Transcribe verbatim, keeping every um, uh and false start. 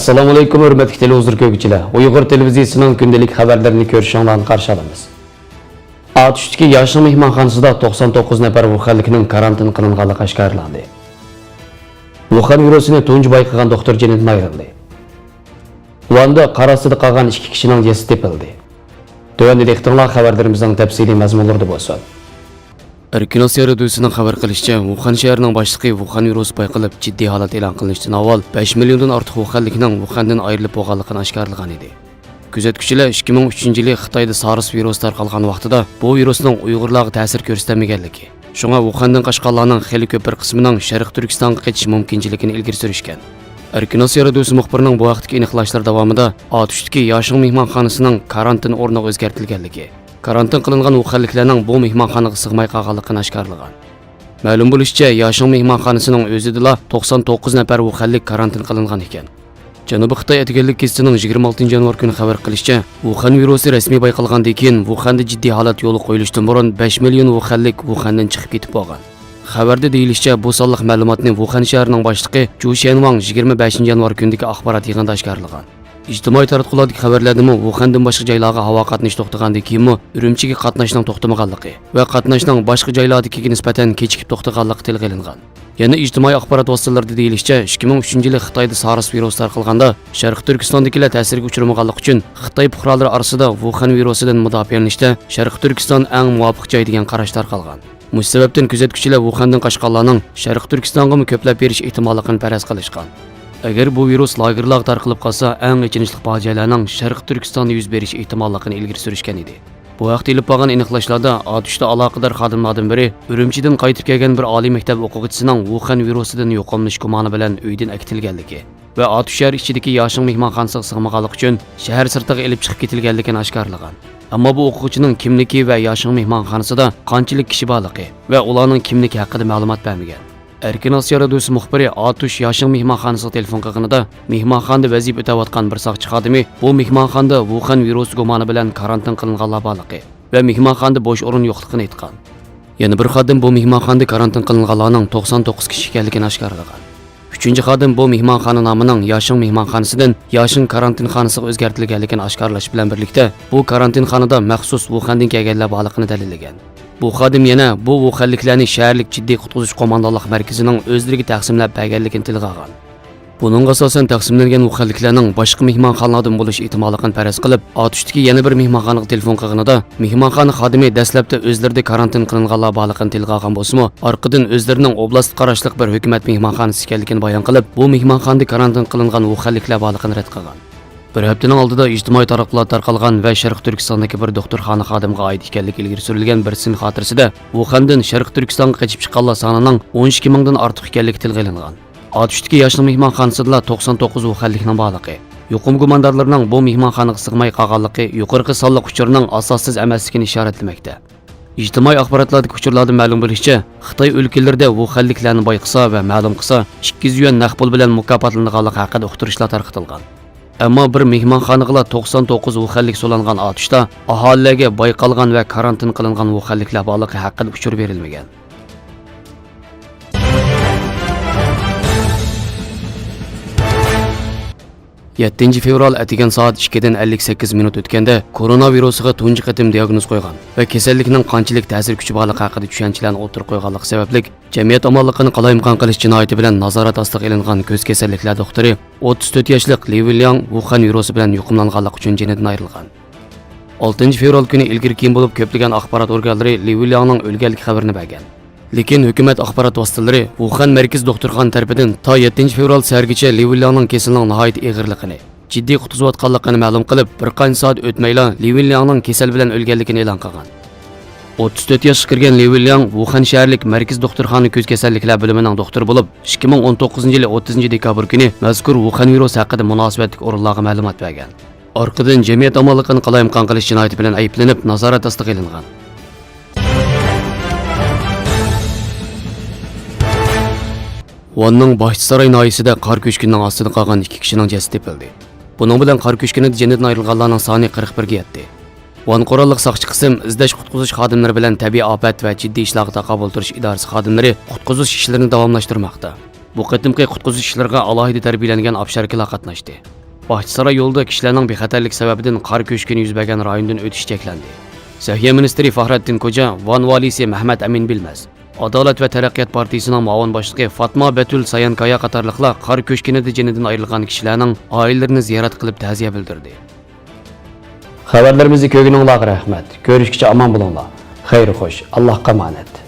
ئەسسالامۇئەلەيكۇم، ھۆرمەتلىك تېلېۋىزور كۆرگۈچىلەر. ئۇيغۇر تېلېۋىزىيىسىنىڭ كۈندىلىك خەۋەرلىرىنى كۆرۈشۈڭلارنى قارشى ئالىمىز. ئاتۇشتىكى ياشىڭ مېھمانخانىسىدا توقسان توققۇز نەپەر ۋۇخەنلىكنىڭ كارانتىن قىلىنغانلىقى ئاشكارىلاندى. ۋۇخەن ۋىرۇسىنى تۇنجى بايقىغان دوختۇر جېنىدىن ئايرىلدى. ۋاندا قار ئاستىدا قالغان ئىككى كىشىنىڭ جەسىتى تېپىلدى. تۆۋەندە دىققىتىڭلار خەۋەرلىرىمىزنىڭ تەپسىلىي مەزمۇنلىرىدا بولسۇن. ئەركىن ئاسىيا رادىيوسىنىڭ خەۋەر قىلىشىچە، ۋۇخەن شەھىرىنىڭ باشلىقى ۋۇخەن ۋىرۇسى بايقىلىپ، جىددىي ھالەت ئېلان قىلىنىشتىن ئاۋۋال بەش مىليوندىن ئارتۇق ۋۇخەنلىكنىڭ ۋۇخەندىن ئايرىلىپ بولغانلىقىنى ئاشكارىلىغان ئىدى. كۆزەتكۈچىلەر ئىككى مىڭ ئۈچىنچى يىلى خىتايدا سارس ۋىرۇسى تارقالغان ۋاقتىدا بۇ ۋىرۇسنىڭ ئۇيغۇرلارغا تەسىر كۆرسىتەلمىگەنلىكى، شۇڭا ۋۇخەندىن قاچقانلارنىڭ خېلى كۆپ بىر قىسمىنىڭ شەرقىي تۈركىستانغا قېچىش مۇمكىنچىلىكىنى ئىلگىرى سۈرۈشكەن. ئەركىن ئاسىيا رادىيوسى مۇخبىرىنىڭ بۇ ھەقتىكى ئېنىقلاشلىرى داۋامىدا ئاتۇشتىكى ياشىڭ مېھمانخانىسىنىڭ كارانتىن ئورنىغا ئۆزگەرتىلگەنلىكى، كارانتىن قىلىنغان ۋۇخەنلىكلەرنىڭ بۇ مېھمانخانىغا سىغماي قالغانلىقىنى ئاشكارىلىغان. مەلۇم بولۇشىچە، ياشىڭ مېھمانخانىسىنىڭ ئۆزىدىلا توقسان توققۇز نەپەر ۋۇخەنلىك كارانتىن قىلىنغان ئىكەن. جەنۇبىي خىتاي ئەتىگەنلىك گېزىتىنىڭ يىگىرمە ئالتىنچى يانۋار كۈنى خەۋەر قىلىشىچە، ۋۇخەن ۋىرۇسى رەسمىي بايقالغاندىن كېيىن، ۋۇخەندە جىددىي ھالەت يولغا قويۇلۇشتىن بۇرۇن بەش مىليون ۋۇخەنلىك ۋۇخەندىن چىقىپ كېتىپ بولغان. خەۋەردە دېيىلىشىچە، بۇ سانلىق مەلۇماتنى ۋۇخەن شەھىرىنىڭ باشلىقى جۇ شيەنۋاڭ يىگىرمە بەشىنچى يانۋار كۈنىدىكى ئاخبارات يىغىنىدا ئاشكارىلىغان. ئىجتىمائىي تاراتقۇلاردىكى خەۋەرلەردىمۇ ۋۇخەندىن باشقا جايلارغا ھاۋا قاتنىشى توختىغاندىن كېيىنمۇ ئۈرۈمچىگە قاتناشنىڭ توختىمىغانلىقى ۋە قاتناشنىڭ باشقا جايلاردىكىگە نىسبەتەن كېچىكىپ توختىغانلىقى تىلغا ئېلىنغان. يەنە ئىجتىمائىي ئاخبارات ۋاسىتىلىرىدە دېيىلىشىچە، ئىككى مىڭ ئۈچىنچى يىلى خىتايدا سارس ۋىرۇسى تارقالغاندا، شەرقىي تۈركىستاندىكىلەر تەسىرگە ئۇچرىمىغانلىقى ئۈچۈن، خىتاي پۇقرالىرى ئارىسىدا ۋۇخەن ۋىرۇسىدىن مۇداپىئەلىنىشتە شەرقىي تۈركىستان ئەڭ مۇۋاپىق جاي دېگەن قاراش تارقالغان. مۇشۇ سەۋەبتىن كۆزەتكۈچىلەر ۋۇخەندىن قاچقانلارنىڭ شەرقىي تۈركىستانغىمۇ كۆپلەپ بېرىش ئېھتىماللىقىنى پەرەز قىلىشقان. ئەگەر بۇ ۋىرۇس لاگېرلارغا تارقىلىپ قالسا، ئەڭ ئېچىنىشلىق بار جايلارنىڭ شەرقىي تۈركىستاندا يۈز بېرىش ئېھتىماللىقىنى ئىلگىرى سۈرۈشكەن ئىدى. بۇ ھەقتە ئېلىپ بارغان ئېنىقلاشلاردا ئاتۇشتا ئالاقىدار خادىملاردىن بىرى ئۈرۈمچىدىن قايتىپ كەلگەن بىر ئالىي مەكتەپ ئوقۇغۇچىسىنىڭ ۋۇخەن ۋىرۇسىدىن يۇقۇملىنىش گۇمانى بىلەن ئۆيدىن ئەكېتىلگەنلىكى ۋە ئاتۇش شەھەر ئىچىدىكى ياشىڭ مېھمانخانىسىغا سىغمىغانلىقى ئۈچۈن شەھەر سىرتىغا ئېلىپ چىقىپ كېتىلگەنلىكىنى ئاشكارىلىغان. ئەمما بۇ ئوقۇغۇچىنىڭ كىملىكى ۋە ياشىڭ مېھمانخانىسىدا قانچىلىك كىشى بارلىقى ۋە ئۇلارنىڭ كىملىكى ھەققىدە مەلۇمات بەرمىگەن. ئەركىن ئاسىيا رادىيوسى مۇخبىرى ئاتۇش ياشىڭ مېھمانخانىسىغا تېلېفون قىلغىنىدا، مېھمانخانىدا ۋەزىپە ئۆتەۋاتقان بىر ساقچى خادىمى بۇ مېھمانخانىدا ۋۇخەن ۋىرۇسى گۇمانى بىلەن كارانتىن قىلىنغانلار بارلىقى ۋە مېھمانخانىدا بوش ئورۇن يوقلۇقىنى ئېيتقان. يەنە بىر خادىم بۇ مېھمانخانىدا كارانتىن قىلىنغانلارنىڭ توقسان توققۇز كىشى ئىكەنلىكىنى ئاشكارىلىغان. ئۈچىنچى خادىم بۇ مېھمانخانا نامىنىڭ ياشىڭ مېھمانخانىسىدىن ياشىڭ كارانتىنخانىسىغا ئۆزگەرتىلگەنلىكىنى ئاشكارىلاش بىلەن بىرلىكتە، بۇ كارانتىنخانىدا مەخسۇس ۋۇخەندىن كەلگەنلەر بارلىقىنى دەلىللىگەن. بۇ خادىم يەنە بۇ ۋۇخەنلىكلەرنى شەھەرلىك جىددىي قۇتقۇزۇش قوماندانلىق مەركىزىنىڭ ئۆزلىرىگە تەقسىملەپ بەرگەنلىكىنى تىلغا ئالغان. بۇنىڭغا ئاساسەن، تەقسىملەنگەن ۋۇخەنلىكلەرنىڭ باشقا مېھمانخانىلاردىن بولۇش ئېھتىماللىقىنى پەرەز قىلىپ، ئاتۇشتىكى يەنە بىر مېھمانخانىغا تېلېفون قىلغىنىدا، مېھمانخانا خادىمى دەسلەپتە ئۆزلىرىدە كارانتىن قىلىنغانلار بارلىقىنى تىلغا ئالغان بولسىمۇ، ئارقىدىن ئۆزلىرىنىڭ ئوبلاستقا قاراشلىق بىر ھۆكۈمەت مېھمانخانىسى ئىكەنلىكىنى بايان قىلىپ، بۇ مېھمانخانىدا كارانتىن قىلىنغان ۋۇخەنلىكلەر بارلىقىنى رەت قىلغان. بىر ھەپتىنىڭ ئالدىدا ئىجتىمائىي تاراتقۇلاردا تارقالغان ۋە شەرقىي تۈركىستاندىكى بىر دوختۇرخانا خادىمىغا ئائىت ئىكەنلىكى ئىلگىرى سۈرۈلگەن بىر سىن خاتىرىسىدە، ۋۇخەندىن شەرقىي تۈركىستانغا قېچىپ چىققانلار سانىنىڭ ئون ئىككى مىڭدىن ئارتۇق ئىكەنلىكى تىلغا ئېلىنغان. ئاتۇشتىكى ياشىڭ مېھمانخانىسىدىلا توقسان توققۇز ۋۇخەنلىكنىڭ بارلىقى، يۇقۇم گۇماندارلىرىنىڭ بۇ مېھمانخانىغا سىغماي قالغانلىقى يۇقىرىقى سانلىق ئۇچۇرنىڭ ئاساسسىز ئەمەسلىكىنى ئىشارەتلىمەكتە. ئىجتىمائىي ئاخباراتلاردىكى ئۇچۇرلاردىن مەلۇم بولۇشىچە، خىتاي ئۆلكىلىرىدە ۋۇخەنلىكلەرنى بايقىسا ۋە مەلۇم قىلسا، ئىككى يۈز يۈەن نەق پۇل بىلەن مۇكاپاتلىنىدىغانلىقى ھەققىدە ئۇقتۇرۇشلار تارقىتىلغان. ئەمما بىر مېھمانخانىغىلا توقسان توققۇز ۋۇخەنلىك سولانغان ئاتۇشتا ئاھالىلەرگە بايقالغان ۋە كارانتىن قىلىنغان ۋۇخەنلىكلەر بارلىقى ھەققىدە ئۇچۇر بېرىلمىگەن. يەتتىنچى فېۋرال ئەتىگەن سائەت ئىككىدىن ئەللىك سەككىز مىنۇت ئۆتكەندە، كورونا ۋىرۇسىغا تۇنجى قېتىم دىياگنوز قويغان ۋە كېسەللىكنىڭ قانچىلىك تەسىر كۈچى بارلىقى ھەققىدە چۈشەنچىلەرنى ئوتتۇرىغا قويغانلىقى سەۋەبلىك، جەمئىيەت ئامانلىقىنى قالايمىقان قىلىش جىنايىتى بىلەن نازارەت ئاستىغا ئېلىنغان كۆز كېسەللىكلەر دوختۇرى، ئوتتۇز تۆت ياشلىق لى ۋېنلياڭ ۋۇخەن ۋىرۇسى بىلەن يۇقۇملانغانلىقى ئۈچۈن جېنىدىن ئايرىلغان. ئالتىنچى فېۋرال كۈنى ئىلگىرى-كېيىن بولۇپ كۆپلىگەن ئاخبارات ئورگانلىرى لى ۋېنلياڭنىڭ ئۆلگەنلىكى خەۋىرىنى بەرگەن. لېكىن ھۆكۈمەت ئاخبارات ۋاسىتىلىرى ۋۇخەن مەركىزىي دوختۇرخانا تەرىپىدىن تا يەتتىنچى فېۋرال سەھەرگىچە لى ۋېنلياڭنىڭ كېسىلىنىڭ ناھايىتى ئېغىرلىقىنى، جىددىي قۇتقۇزۇۋاتقانلىقىنى مەلۇم قىلىپ، بىر قانچە سائەت ئۆتمەيلا لى ۋېنلياڭنىڭ كېسەل بىلەن ئۆلگەنلىكىنى ئېلان قىلغان. ئوتتۇز تۆت ياشقا كىرگەن لى ۋېنلياڭ ۋۇخەن شەھەرلىك مەركىزىي دوختۇرخانا كۆز كېسەللىكلەر بۆلۈمىنىڭ دوختۇرى بولۇپ، ئىككى مىڭ ئون توققۇزىنچى يىلى ئوتتۇزىنچى دېكابىر كۈنى مەزكۇر ۋۇخەن ۋىرۇسى ھەققىدە مۇناسىۋەتلىك ئورۇنلارغا مەلۇمات بەرگەن. ئارقىدىن جەمئىيەت ئامانلىقىنى قالايمىقان قىلىش جىنايىتى بىلەن ئەيىبلىنىپ، نازارەت ئاستىغا ئېلىنغان. ۋاننىڭ باھچىساراي ناھىيەسىدە قار كۆچكىنىنىڭ ئاستىدا قالغان ئىككى كىشىنىڭ جەسىتى تېپىلدى. بۇنىڭ بىلەن قار كۆچكىنىدە جېنىدىن ئايرىلغانلارنىڭ سانى قىرىق بىرگە يەتتى. ۋان قوراللىق ساقچى قىسىم ئىزدەش قۇتقۇزۇش خادىملىرى بىلەن تەبىئىي ئاپەت ۋە جىددىي ئىشلارغا تاقابىل تۇرۇش ئىدارىسى خادىملىرى قۇتقۇزۇش ئىشلىرىنى داۋاملاشتۇرماقتا. بۇ قېتىمقى قۇتقۇزۇش ئىشلىرىغا ئالاھىدە تەربىيەلەنگەن ئاپشاركىلار قاتناشتى. باھچىساراي يولىدا كىشىلەرنىڭ بىخەتەرلىكى سەۋەبىدىن قار كۆچكىنى يۈز بەرگەن رايوندىن ئۆتۈش چەكلەندى. سەھىيە مىنىستىرى فەخرەتتىن كوجا، ۋان ۋالىسى مەھمەت ئەمىن بىلمەز، ئادالەت ۋە تەرەققىيات پارتىيىسىنىڭ مۇئاۋىن باشلىقى فاتما بەتۈل سايانكايا قاتارلىقلار قار كۆچكىنىدە جېنىدىن ئايرىلغان كىشىلەرنىڭ ئائىلىلىرىنى زىيارەت قىلىپ تەزىيە بىلدۈردى. خەۋەرلىرىمىزنى كۆرگىنىڭلارغا رەھمەت. كۆرۈشكىچە ئامان بولۇڭلار. خەير خوش. ئاللاھقا ئامانەت.